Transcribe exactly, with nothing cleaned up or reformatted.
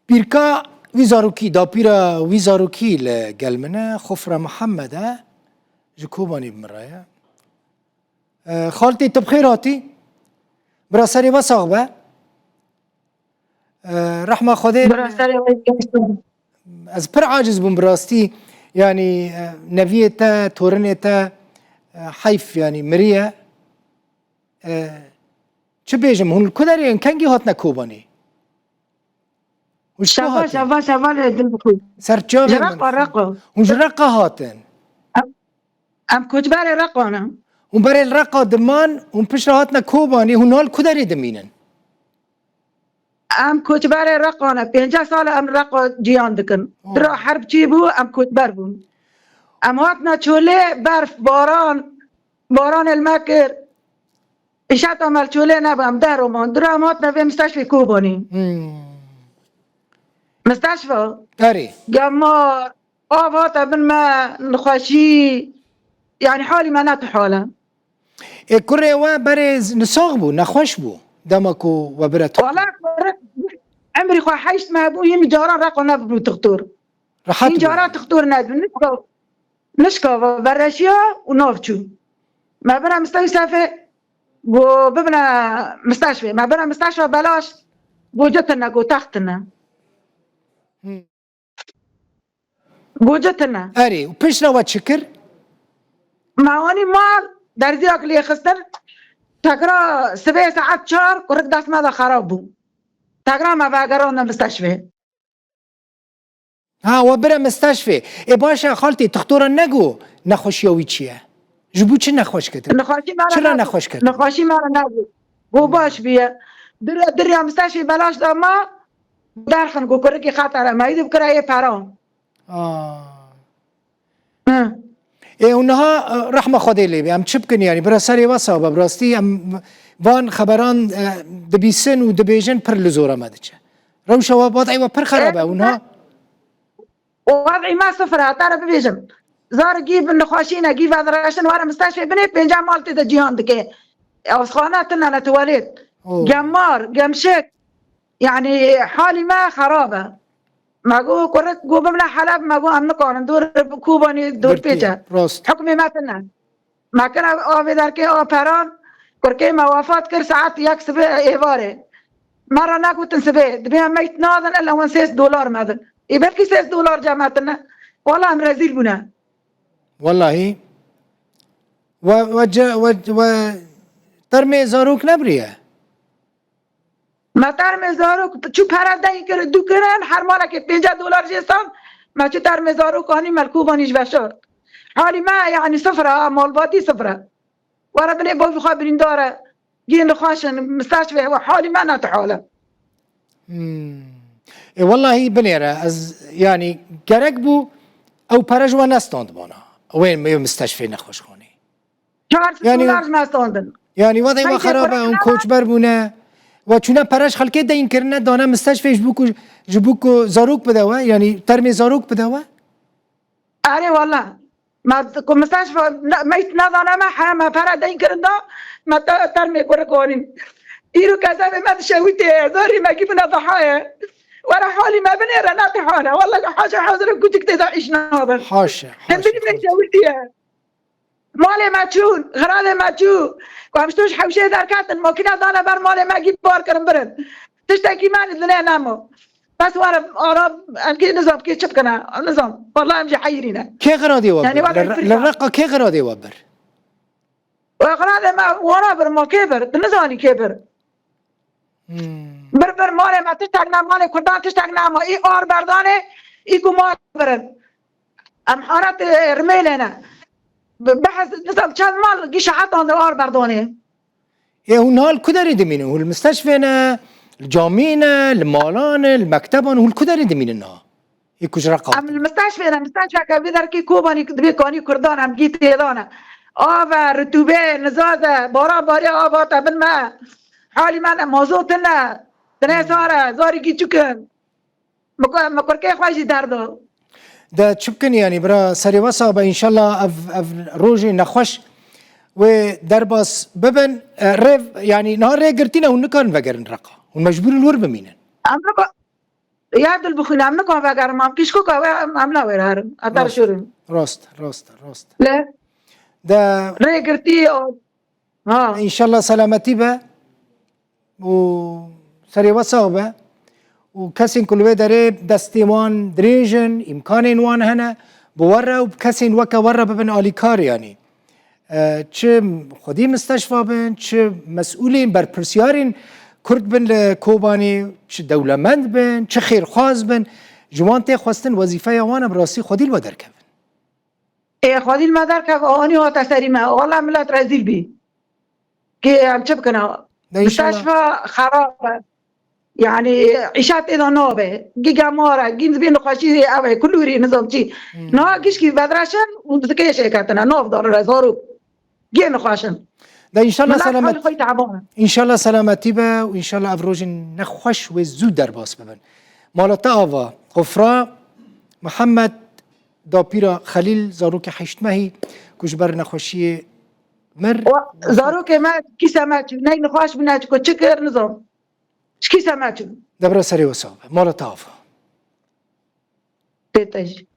Pîrka wî zarokî, dapîra wî zarokî li gel min e, Xofra Mihemed e, ji Kobanê bi min re ye. E, xaltê, tu bi xêr hatî. Bira, serê we sax be. E, rehma Xwedê. Bira, serê we sax be. Ez pir aciz bûm bi rastî. Yanî, e, neviyê te, torinê te, e, heyf, yanî miriye. E, çi bêjim, hûn li ku derê in? Kengî hatine Kobanê? Hûn ji ku Şeva, hatin? Şeva, şeva lê dil bixwe. Ser çavê Ji min. Reqa, Reqa. Hûn ji Reqa hatin? Em, em koçberê Reqa ne. Hûn berê li Reqa diman, hûn piştre hatine Kobanê, hûn niha li ku derê dimînin? Em koçberê Reqa ne. Pênceh sal e em li Reqa ciyan dikin. Oh. Dira herb çî bû, em koçber bûn. Em hatine çolê, berf, baran, baranê li me kir. Îşeta me li çolê nebû, em deh roman. Dira em hatine vê misteşfê Kobanî. Hmm. Misteşfa. Erê. Gemar, av hate bin me, nexweşî. Yanî halî me ne tu hal e. Ê, kurê we berê z-, nisax bû, nexweş bû. Dema ku we bire tu. Wala, emrî xwe heşt meh bû, yî min caran Reqa nebû tixtor. Rehet Yî bû. Caran tixtor nedibû. Nişka, nişka ve bereşiya û nav çû. Me bira misteşfê, go bibine misteşfê. Me bira misteşfa belaş, go citine, go textine. Hmm. Go citine. Erê, û piştre we çi kir? Me anî mal, derziyak lê xistin. Tekra sibê saet çar, kurik dest me de xerab bû. Tekra me vegerandin misteşfê. Ha, we bire misteşfê. Ê, baş e, xaltî, tixtora nego nexweşiya wî çi ye? Ji bo çi nexweş ketin? Nexweşî me re Çira nego. Nexweş ketin? Nexweşî me re nego. Go baş bûye. Diriya, diriya misteşfê belaş da ma, derxin, go kurikê xeter e. Me îdî bikira yê peran. Aa. Hı. Ê, û niha, e, rehma Xwedê lê be. Em çi bikin, yanî? Bira, serê we sax be, bi rastî em van xeberan, e, dibîsin û dibêjin, pir li zora me diçe. Rewşa we, wadî we pir xerab e, û niha Wadî me sifir e, te re bibêjim. Zar gî bi nexweşî ne, gî vedireşin, were misteşfê binê, pênceh mal tê de ciyan dike. Avxane tune ne, tuwalet. Oh. Gemar, gemşik. Yanî halî me xerab e. Me got, kurik got, bibine Heleb, me got, em nikarin, dor Kobanî, dor Girtî, pêç e. Rast. Hukmê me tune. Me kira avê derkê a peran, kurkê me wefat kir saet yek sibê êvarê. Me re negotin sibê, dibê em meyt nadin, ele wan sês dolar me din. Ê belkî sês dolar cem me tune. Wala em rezîl bûne. Wallahî. We, we ce-, we, we termê zarok nebiriye? Me termê zarok çû pere deyn kir, dû kirin, her malekê pênceh dolar jê stand, me çû termê zarok anî, me li Kobanî ji veşart. Halî me, yanî sifir e, malbatî sifir e. Were binê bavê xwe birîndar e, gên li xweş in, misteşfê we, halî me ne tu hal e. Hmm. Ê, wellahî binêre, ez, yanî gerek bû ew pere ji we nestandibana. Wê, wê misteşfê nexweşxanê. Çar sed Yanî, dolar ji me standin. Yanî, wadê we Heyşê xerab e, kurek hûn ne koçber bûne. We çûne pere ji xelkê deyn kirine, dane misteşfê ji bo ku, ji bo ku zarok bide we, yanî termê zarok bide we? Erê wala. Me ku misteşfa ne, meyt nedane me, heye me pere deyn kirin da, me te, termê kurik anîn. Îro kezebê me dişewitê, zarî me gî bine dihaye. Were halî me binêre, ne tihane. Wala haşa hazir kucik tê de îş nabin. Haşa, haşa, Hindî me haşa. Şewitiye. Malê me çûn, xiradê me çû. Ku em ji tu ji hewşê derketin, makîne dane ber malê me, gî bar kirin birin. Tiştekî me li dinê nemo. Bes were ara, em kê nizam kê çi bikine, nizam. Wala em jî heyirî ne. Kê xiradê we Yani bir? were Li, li Reqa kê xiradê we bir? We xiradê me wana bir, ma kê bir? Tu nizanî kê bir? Hmm. Bir, bir malê me tiştek ne, malê Kurdan tiştek ne, ma î ar berdanê, î ku mal birin. Em haret, e, rimêlê ne. Bi-, behs, nizam çend mal gîşa hetan de ar berdanê. Ê, hûn niha li ku derê dimînin? Hûn li misteşfê ne, li camî ne, li malan ne, li mekteban, hûn li ku derê dimînin niha? Ê, ku ji Reqa Em hatin. li misteşfê ne, misteşfeke vê derkê Kobanî dibê kanî Kurdan, em gî têda ne. Av e, ritûbê, nizaz e, baran barê, av hate bin me. Halî me ne, mazot tune. Dinê Hmm. sar e, zarî gî çikin. Min ku-, min kurkê xwe jî derdo. De çi bikin, yanî bira, serê we sax be, înşallah ev, ev rojê nexweş wê derbas bibin. E, rê, yanî niha rê girtîne, hûn nikarin vegerin Reqa. Hûn mecbûr in wir bimînin. Em bi-, Ya dil bixwîne, em nikan vegerin, em kişko ka we em, em navêr herin. Em Rast. Berşirin. Rast, rast, rast. Le De rê girtî, ha. Înşallah selametî be û serê we sax be û kesên ku li wê derê destê wan dirêj in, îmkanên wan hene, bi we re û bi kesên weke we re bibin alîkar, yanî. E, çi xwedî misteşfa bin, çi mesûlên, berpirsiyarên Kurd bin li Kobanê, çi dewlemend bin, çi xêrxwaz bin, ji wan tê xwestin wezîfeya wan e, bi rastî xwedî li we derkevin. Ê, xwedî li me derkeve, anî hate serî me. Wela milet rezîl bî. Kê em çi bikin ha? De înşallah. Misteşfa xerab e. Yani, îşa tê de nabe. Gî gemar e, gî dibê nexweşî ev e, kulûrî nizam çi. Hmm. Niha gişkî vedreşin û dikê şêketine, nav dane re zarok. Gê nexweşin. De înşallah Milet selamet-, xwe taban e. Înşallah selametî be û înşallah ev rojên nexweş wê zû derbas bibin. Mala te ava, Xofra, Mihemed, dapîra Xelîl, zarokê heşt mehî ku ji ber nexweşiyê mir. Wa-, zarokê me kîse me çû, ney nexweş bû, ne çi ku çi kir, nizam. Ji kîse me çû. De bira serê we sax be. Mala te ava. Tê te jî.